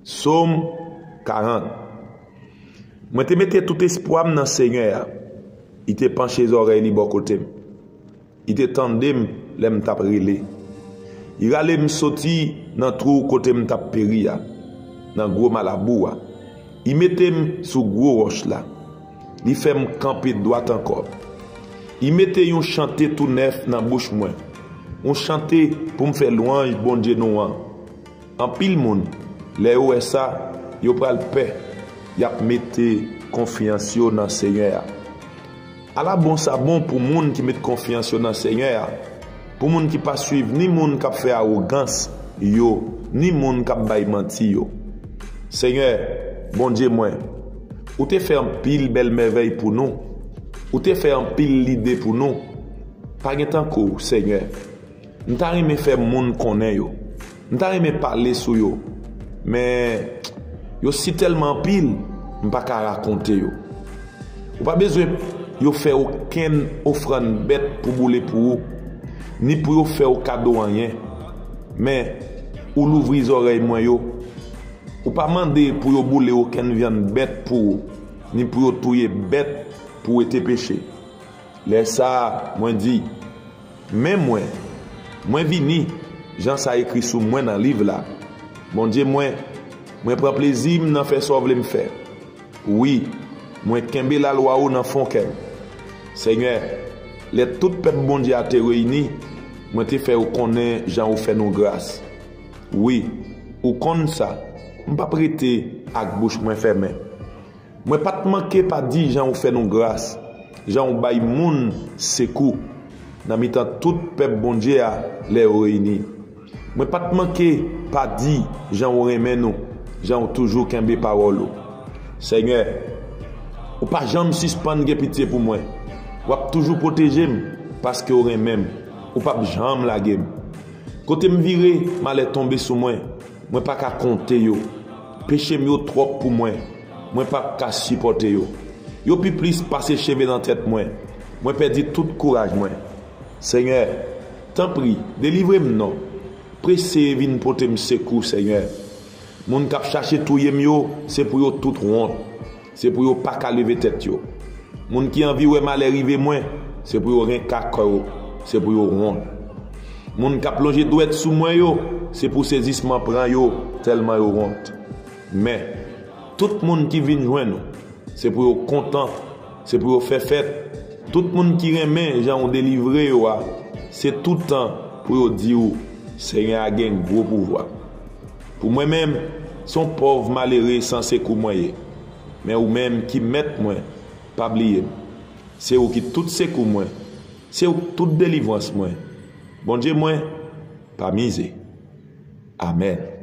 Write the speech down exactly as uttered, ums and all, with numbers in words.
Sòm karant. Mwen te mete tout espwa m nan Senyè a. Li te panche zòrèy li bò kote m. Li te tande m lè m t ap rele. Li rale m soti nan twou kote m t ap peri a, nan gwo malabou a. Li mete m sou gwo wòch la. Li fè m kanpe dwat ankò. Li mete yon chante tou nèf nan bouch mwen, yon chante pou m fè lwanj Bondye nou an. Anpil moun, lè yo wè sa, yo pral pè, y ap mete konfyans yo nan Senyè a. Ala bon sa bon pou moun ki met konfyans yo nan Senyè a, pou moun ki pa swiv ni moun k ap fè awogans yo, ni moun k ap bay manti yo. Senyè, Bondye mwen, ou te fè anpil bèl mèvèy pou nou. Ou te fè anpil lide pou nou. Pa gen tankou w, Senyè. M ta renmen fè moun konnen yo. M ta renmen pale sou yo. Men, yo si tèlman anpil, m pa ka rakonte yo. Ou pa bezwen yo fè okenn ofrann bèt pou boule pou ou, ni pou yo fè w kado anyen. Men, ou louvri zòrèy mwen yo. Ou pa mande pou yo boule okenn vyann bèt pou ou, ni pou yo touye bèt pou wete peche. Lè sa a, mwen di, Men mwen, mwen vini, jan sa ekri sou mwen nan liv la. Bondye mwen, mwen pran plezi m nan fè sa w vle m fè. Wi, mwen kenbe lalwa w nan fon kè m. Senyè, lè tout pèp Bondye a te reyini, mwen te fè yo konnen jan ou fè nou gras. Wi, ou konn sa, m p ap rete ak bouch mwen fèmen. Mwen pa t manke pa di jan ou fè nou gras, jan ou bay moun sekou nan mitan tout pèp Bondye a lè yo reyini. Mwen pa t manke pa di jan ou renmen nou, jan ou toujou kenbe pawòl ou. Senyè, ou pa janm sispann gen pitye pou mwen. W ap toujou pwoteje m paske w renmen m. Ou p ap janm lage m. Kote m vire, malè tonbe sou mwen. Mwen pa ka konte yo. Peche m yo twòp pou mwen. Mwen p ap ka sipòte yo. Yo pi plis pase cheve nan tèt mwen. Mwen pèdi tout kouraj mwen. Senyè, tanpri, delivre m non. Prese vin pote m sekou, Senyè. Moun k ap chache touye m yo, se pou yo tout wont. Se pou yo pa ka leve tèt yo. Moun ki anvi wè malè rive mwen, se pou yo renka kò yo, se pou yo wont. Moun k ap lonje dwèt sou mwen yo, se pou sezisman pran yo, tèlman yo wont. Men, tout moun ki vin jwenn ou, se pou yo kontan, se pou yo fè fèt. Tout moun ki renmen jan ou delivre yo a, se toutan pou yo di w, Senyè a gen gwo pouvwa. Pou mwen menm, se yon pòv malere san sekou mwen ye. Men ou menm ki mèt mwen, pa bliye m. Se ou ki tout sekou mwen. Se ou ki tout delivrans mwen. Bondye mwen, pa mize. Amèn.